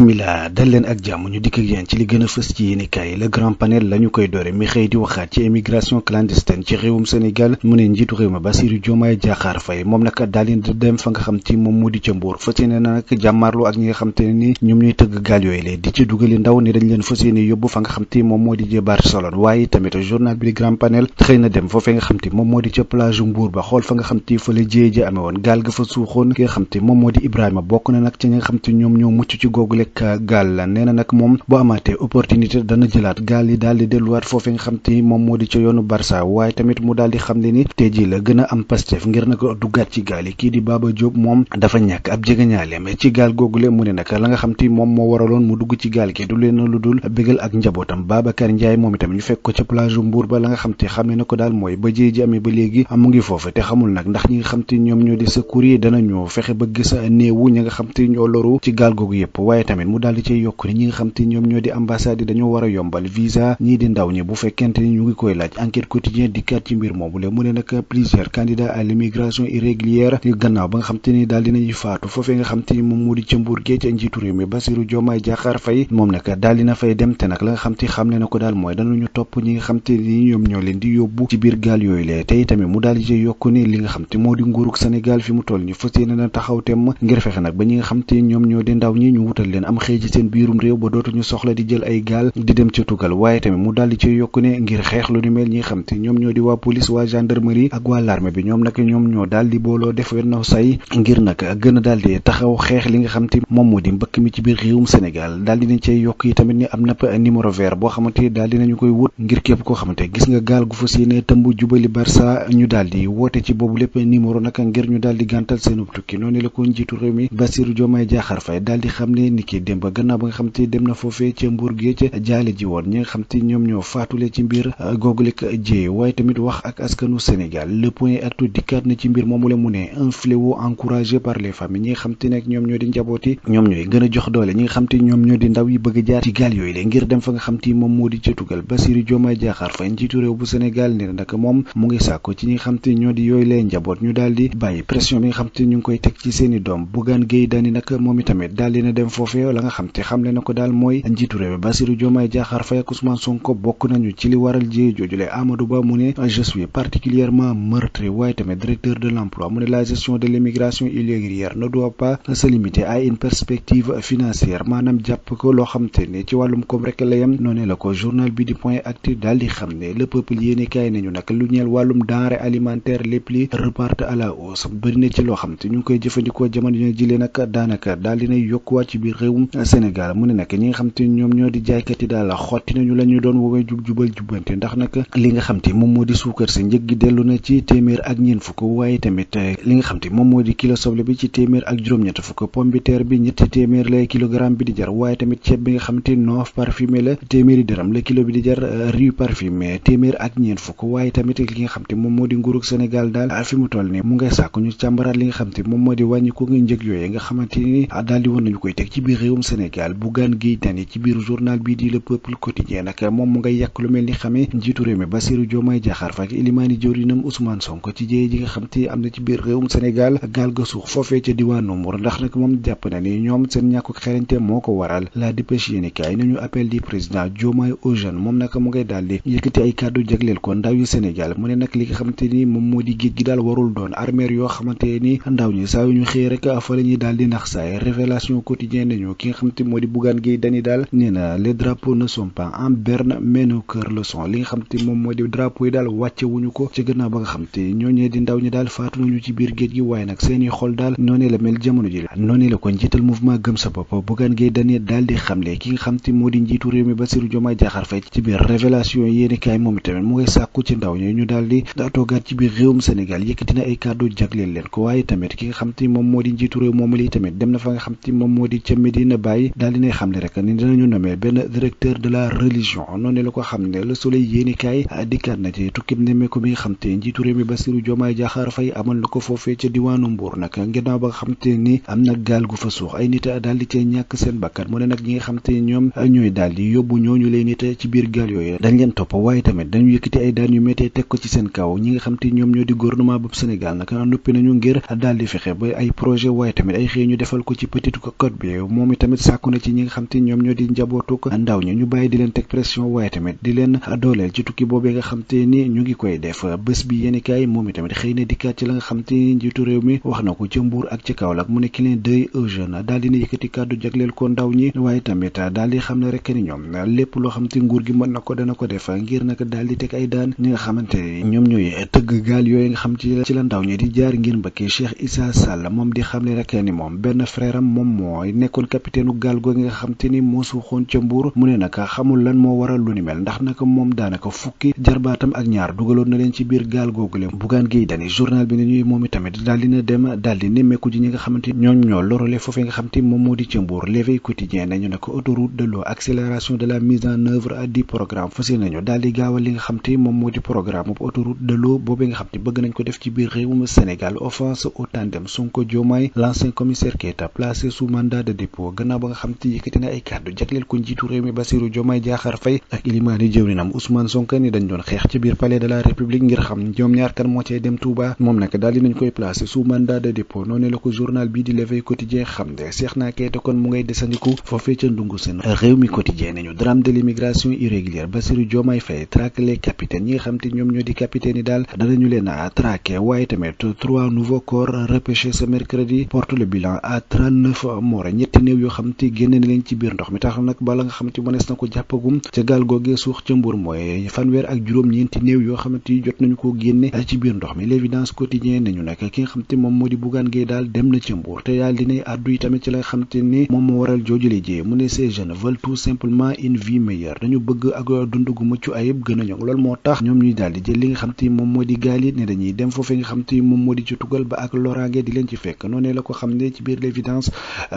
bisimila dal leen ak jàmm ñu dikk ak yéen ci li gën a fës ci yéenekaay le grand panel la ñu koy doore mi xëy di waxaat ci immigration clandestine ci réewum Sénégal mu ne njiitu réew ma Bassirou Diomaye Diakhar Faye moom nag daal di dem fa nga xam ci moom moo di ca Mbuur fas yéene na nag jàmmaarloo ak ñi nga xam te ne ni ñoom ñooy tëgg gaal yooyu lee di ci dugali ndaw ni dañ leen fas yéene yóbbu fa nga xam te moom moo di jë Barcelone waaye tamit journal bi di grand panel xëy na dem foofee nga xam te moom moo di ca plage Mbuur ba xool fa nga xam te fa la jéye ji amee woon gaal ga fa suuxoon ki nga xam te moom moo di Ibrahima bokk na nag ci ñi nga xam te ñoom ñoo mucc ci googu lekk gaal la nee na nag moom bu amaatee opportunité dana jëlaat gaal yi daal di delluwaat foofee nga xam te moom moo di ca yoonu Barça waaye tamit mu daal di xam le ni tey jii la gën a am pastef ngir nag duggaat ci gaal yi kii di Baba Diop moom dafa ñàkk ab jegeñaaleem ci gaal googule mu ne nag la nga xam te moom moo waraloon mu dugg ci gaal gi du leen lu dul bégal ak njabootam Babacar Ndiaye moom itam ñu fekk ko ca plage Mbour ba la nga xam te xam ne na ko daal mooy ba jéey ji amee ba léegi mu ngi foofu te xamul nag ndax ñi nga xam te ñoom ñoo di secours yi danañu fexe ba gis néewu ñi nga xam te ñoo loru ci gaal googu yëpp waaye tamit mu daal di cay yokk ni ñi nga xam te ñoom ñoo di ambassade yi dañoo war a yombal visa ñii di ndaw ñi bu fekkente ni ñu ngi koy laaj enquête quotidien dikkaat ci mbir moomu le mu ne nag plusieurs candidats à l'immigration irrégulière yu gannaaw ba nga xam te ni daal dinañuy faatu foofee nga xam te ni moom moo di ca Mbuur géej ca njiitu réew mi Bassirou Diomaye Diakhar Faye moom nag daal dina fay dem te nag la nga xam te xam ne na ko daal mooy danañu topp ñi nga xam te ni ñoom ñoo leen di yóbbu ci biir gaal yooyu lee tey tamit mu daal di ci yokk ni li nga xam te moo di nguurug Sénégal fi mu toll ni fas yéene na taxaw temm ngir fexe nag ba ñi nga xam te ñoom ñoo di ndaw ñi ñu wutal leen am xëy ci seen biirum réew ba dootuñu soxla di jël ay gaal di dem ca tugal waaye tamit mu daal di ci yokk ne ngir xeex lu ni mel ñi nga xam te ñoom ñoo di waa police waa gendarmerie ak waa l'armée bi ñoom nag ñoom ñoo daal di booloo def wenn say ngir nag gën a daal di taxaw xeex li nga xam te moom moo di mbëkk mi ci biir réewum Sénégal daal dinañ cay yokk yi tamit ni am na numéro vert boo xamante daal dinañu koy wut ngir képp koo xamante gis nga gaal gu fas yéene tëmb jubali Barça ñu daal di woote ci boobu lépp numéro nag ngir ñu daal di gàntal seen tukki noonu la ko njiitu réew mi Bassirou Diomaye Diakhar Faye daal di xam ne ni ki démb gannaaw ba nga xam te dem na foofee ca Mbour géej jaale ji woon ñi nga xam te ñoom ñoo faatule ci mbir googulek jéye waaye tamit wax ak askanu Sénégal le point actu dikkaat na ci mbir moomu la mu ne un fléau encouragé par les familles ñi nga xam te nekk ñoom ñoo di njabooti ñoom ñooy gën a jox doole ñi nga xam te ñoom ñoo di ndaw yi bëgg a jaar ci gaal yooyu le ngir dem fa nga xam te moom moo di ca tugal Bassirou Diomaye Diakhar Faye njiitu réew bu Sénégal ne nag moom mu ngi sàkko ci ñi nga xam te ñoo di yooyu lee njaboot ñu daal di bàyyi pression bi nga xam te ñu ngi koy teg ci seeni doom Bougane Gueye Dany nag moom itamit daal dina dem foofee la nga xam te xam le na ko daal mooy njiitu réew Bassirou Diomaye Diakhar Faye ak Ousmane Sonko bokk nañu ci li waral jéye joojule Amadou Ba mu ne je suis particulièrement meurtri waaye tamit directeur de l'emploi mu ne la gestion de l'immigration irrégulière ne doit pas se limiter à une perspective financière maanaam jàpp ko loo xam te ne ci wàllum koom rek la yem noonu la ko journal bi di point actu daal di xam ne le peuple yéene kaay nañu nag lu ñeel wàllum denrée alimentaire les prix repartent à la hausse bëri na ci loo xam te ñu ngi koy jëfandikoo jamono dina jëlee nag daanaka daal dinay yokkuwaat ci biir réewum Sénégal mu ne nag ñi nga xam te ñoom ñoo di jaaykat yi daal xotti nañu la ñu doon woowee jubal jubbante ndax nag li nga xam te moom moo di suukar si njëg gi dellu na ci téeméer ak ñeent fukk waaye tamit li nga xam te moom moo di kilo soble bi ci téeméer ak juróom-ñett fukk pomme de terre bi ñetti téeméer la kilogramme bi di jar waaye tamit ceeb bi nga xam te noof parfumé la téeméeri dërëm la kilo bi di jar riz parfumé téeméer ak ñeent fukk waaye tamit li nga xam te moom moo di nguurug Sénégal daal fi mu toll ni mu ngay sàkk ñu càmbaraat li nga xam te moom moo di wàññi ko nga njëg yooyu nga xamante ni daal di woon nañu koy teg ci biir réewum Sénégal Bougane Gueye Dany ci biir journal bii di le peuple quotidien nag moom mu ngay yàq lu mel ni xamee njiitu réew mi Bassirou Diomaye Diakhar Faye ak ilimaani jawriñam Ousmane Sonko ci jéye ji nga xam te am na ci biir réewum Sénégal gaal ga suux foofee ca diwaanu Mbour ndax nag moom jàpp na ni ñoom seen ñàkku xerañte moo ko waral la dépêche yéeni kaay nañu appel du président Diomaye aux jeunes moom nag mu ngay daal di yëkkati ay kàddu jagleel ko ndaw yi Sénégal mu ne nag li nga xamante ni moom moo di géej gi daal warul doon armeer yoo xamante ni ndaw ñi saa yu ñu xëy rek fa la ñuy daal di nax saay révélation quotidien nañu ki nga xamante moo di Bougane Gueye Dany daal nee na les drapeaux ne sont pas en berne mais nos cœurs le sont li nga xamante moom moo di drapeau yi daal wàcce wuñu ko ci gannaaw ba nga xamante ñooñee di ndaw ñi daal faatu nañu ci biir géej gi waaye nag seeni xol daal noonee la mel jamono ji noonee la ko njiital mouvement gëm sa bopp Bougane Gueye Dany daal di xamle ki nga xamante moo di njiitu réew mi Bassirou Diomaye Diakhar Faye ci biir révélation yéeni kaay moom itamit mu ngay sàkku ci ndaw ñi ñu daal di toogaat ci biir réewum Sénégal yëkkati na ay kàddu jagleel leen ko waaye tamit ki nga xam te moom moo di njiitu réew moom li tamit dem na fa nga xam te moom moo di ca Medina Baye daal dinay xam ne rek ni dinañu nommer benn directeur de la religion noonu la ko xam ne Le Soleil yéeni kaay dikkaat na ci tukkib nemmeeku bi nga xam te njiitu réew mi Bassirou Diomaye Diakhar Faye amal na ko foofee ca diwaanu Mbour nag ginnaaw ba nga xam te ni am na gaal gu fa suux ay nit daal di cay ñàkk seen bakkan mu ne nag ñi nga xam te ñoom ñooy daal di yóbbu ñooñu lay nit ci biir gaal yooyu dañ leen topp waaye tamit dañu yëkkati ay daan yu méttee teg ko ci seen kaw ñi nga xam te ñoom ñoo di gouvernement bu Sénégal nag noppi nañu ngir daal di fexe ba ay projet waaye tamit ay xëy ñu defal ko ci Petite Côte bi moom moom itamit sàkku na ci ñi nga xam te ñoom ñoo di njabootuk ndaw ñi ñu bàyyi di leen teg pression waaye tamit di leen dooleel ci tukki boobee nga xam te ni ñu ngi koy def. bés bi yéenekaay moom itamit xëy na dikkaat ci la nga xam te ni njiitu réew mi wax na ko ca Mbuur ak ca Kaolack mu ne clin d'œil aux jeunes daal dina yëkkati kàddu jagleel ko ndaw ñi waaye tamit daal di xam ne rek ni ñoom lépp loo xam te nguur gi mën na ko dana ko def ngir nag daal di teg ay daan ñi nga xamante ni ñoom ñooy tëgg gaal yooyu nga xam ci la ndaw ñi di jaar ngir mbëkkee Cheikh Issa Sall moom di xam ne rek ni moom benn frère am moom mooy nekkoon capitaine u gaal googu nga xam te ni moo suuxoon ca Mbuur mu ne nag xamul lan moo waral lu ni mel ndax nag moom daanaka fukki jarbaatam ak ñaar dugaloon na leen ci biir gaal googule. Bougane Gueye Dany journal bi ne ñuy moom itamit daal dina dem daal di nemmeeku ji ñi nga xamante ñoom ñoo lorole foofee nga xam te moom moo di ca Mbuur. L'éveil quotidien nañu ne ko autoroute de l'eau accélération de la mise en œuvre du programme fas nañu daal di gaawal li nga xam te moom moo di programme autoroute de l'eau boobee nga xam te bëgg nañ ko def ci biir réewum Sénégal. Offense au tandem Sonko Diomaye, l'ancien commissaire Keita placé sous mandat de dépôt gannaaw ba nga xam te yëkkati na ay kàddu jagleel ko njiitu réew mi Bassirou Diomaye Diakhar Faye ak ilimaani jëwrinam Ousmane Sonko ni dañ doon xeex ci biir palais de la République ngir xam ñoom ñaar kan moo cay dem Touba moom nag daal di nañ koy placé sous mandat de dépôt noonu la ko journal bii di l'éveil quotidien xam ne Cheikhna Keita kon mu ngay desandiku foofee ca ndungu seen réew mi quotidien nañu drame de l'immigration irrégulière Bassirou Diomaye Faye traque les capitaines ñi nga xam te ñoom ñoo di capitaine yi daal danañu leen a traqué waaye tamit 3 nouveaux corps repêchés ce mercredi porte le bilan à 39 morts ñetti néew yoo xam te génne na leen ci biir ndox mi tax nag bala nga xam te mënees na ko jàppagum ca gaal googee suux ca Mbuur mooy fanweer ak juróom-ñeenti néew yoo xamante ni jot nañu ko génne ci biir ndox mi. L'évidence quotidien nañu nag ki nga xam te moom moo di Bougane Gueye daal dem na ca Mbuur te daal dinay àddu yi tamit ci la nga xam te ni moom moo waral joojule jee mu ne ces jeunes veulent tout simplement une vie meilleure dañu bëgg ak dund gu mucc ayib gën a ñoŋ loolu moo tax ñoom ñuy daal di jël li nga xam te moom moo di gaal yi ne dañuy dem foofee nga xam te moom moo di ci tugal ba ak loraange di leen ci fekk noonu la ko xam ne ci biir L'évidence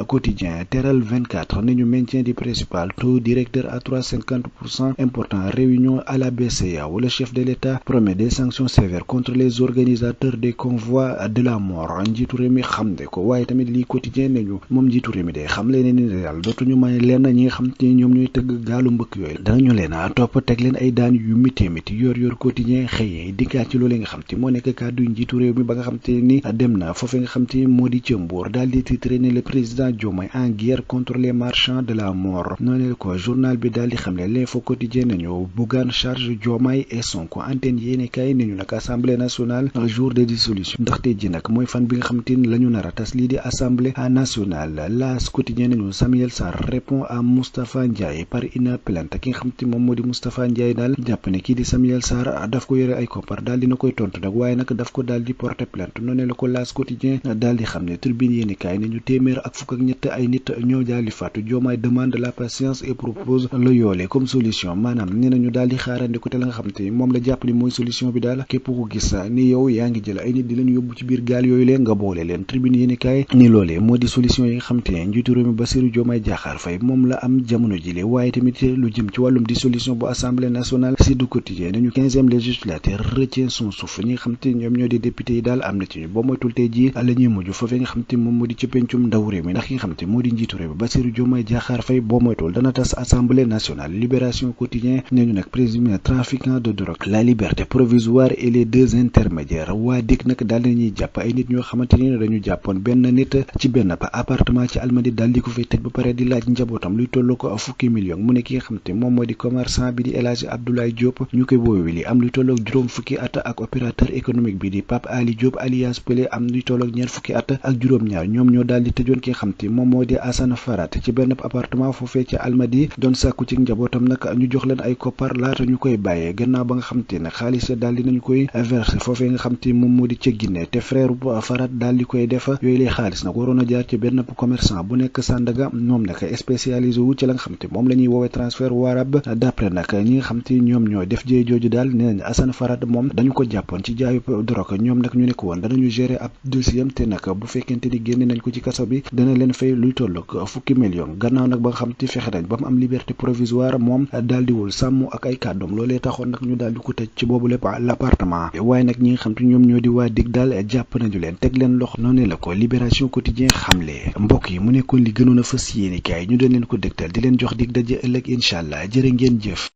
quotidien teral 24 ne ñu maintien du principal taux directeur à 3,50% important réunion à la BCEAO le chef de l'État promet des sanctions sévères contre les organisateurs des convois de la mort njiitu réew mi xam ne ko waaye tamit lii quotidien ne ñu moom njiitu réew mi day xam leen ni daal dootuñu may leen ñi nga xam te ñoom ñooy tëgg gaalu mbëkk yooyu danañu leen a topp teg leen ay daan yu miti yor quotidien xëyee dikkaat ci loolu nga xam te moo nekk kàddu njiitu réew mi ba nga xam te ni dem na foofee nga xam te moo di ca Mbuur daal di titré ne le président Diomaye en guerre contre les marchands de la mort noonu ko journal bi daal di xam ne l'info quotidien nañu Bougane charge Diomaye et Sonko antenne yéene kay nañu nag assemblée nationale jour de dissolution ndaxte ji nag mooy fan bi nga xam te la ñu nar a tas lii di assemblée nationale. L'As quotidien nañu Samuel Sarr répond à Moustapha Ndiaye par une plainte ki nga xam te moom moo di Moustapha Ndiaye daal jàpp ne kii di Samuel Sarr daf ko yore ay koppar daal dina koy tontu nag waaye nag daf ko daal di porter plainte noonu la ko L'As quotidien daal di xam ne Tribune yéene kay nañu téeméer ak fukk ak ñett ay nit ñoo daal di faatu Diomaye demande la patience et propose le yoole comme solution maanaam nee nañu daal di xaarandi ko te la nga xam te moom la jàpp ni mooy solution bi daal képp ko gis ni yow yaa ngi jël ay nit di leen yóbbu ci biir gaal yooyu leen nga boole leen. Tribune yéene kay ni loolee moo di solution yi nga xam te ne njiitu réew mi Bassirou Diomaye Diakhar Faye moom la am jamono jile waaye tamit lu jëm ci wàllum dissolution bu assemblée nationale si du quotidien nañu 15e législature retient son souffle ñi nga xam te ñoom ñoo di député yi daal am na ci ñu boo moytul tey jii la ñuy mujj foofee nga xam te moom moo di ca pencum ndaw réew mi ndax ki nga xam te moo di njiitu réew mi Bassirou Diomaye Diakhar Faye boo moytul dana tas assemblée nationale. Libération quotidien ne ñu nag présumé trafiquant de drogue la liberté provisoire et les 2 intermédiaires waa DIC nag daal nañuy jàpp ay nit ñoo xamante ni dañu jàppoon benn nit ci benn appartement ci Almadies daal di ko fay tëj ba pare di laaj njabootam luy tolloo ko fukki million mu ne ki nga xam te moom moo di commerçant bi di El Hadji Abdoulaye Diop ñu koy woowee li am luy tolloog juróom fukki at ak opérateur économique bi di Pape Ali Diop alias Pelé am luy tolloog ñeent fukki at ak juróom-ñaar ñoom ñoo daal di tëjoon ki nga xam te moom moo di Assane Farat ci benn appartement foofee ci Almadies doon sàkku ci njabootam nag ñu jox leen ay koppar laata ñu koy bàyyee gannaaw ba nga xam te ne xaalis daal di nañu koy versé foofee nga xam te moom moo di ca Guinée te frère Farat daal di koy def yooyu lay xaalis nag waroon a jaar ci benn commerçant bu nekk Sandaga moom nag spécialisé wu ci la nga xam te moom la ñuy woowee transfert waarab d'après nag ñi nga xam te ñoom ñoo def jëye jooju daal nee nañ Assane Farat moom dañu ko jàppoon ci jaayu drogue ñoom nag ñu nekk woon danañu gérer ab dossier te nag bu fekkente ni génne nañ ko ci kaso bi dana leen fay luy tolloog fukki million gannaaw nag ba nga xam te fexe nañ ba mu am liberté provisoire moom daal di wul sàmm ak ay kàddoom loolee taxoon nag ñu daal di ko tëj ci boobu lépp l'appartement waaye nag ñi nga xam te ñoom ñoo di waa dig daal jàpp nañu leen teg leen loxo noonu la ko Libération quotidien xamle mbokk yi mu nekkoon li gënoon a fës yéene kaay ñu doon leen ko dégtal di leen jox dig daje ëllëg incha allah jërë ngeen jëf.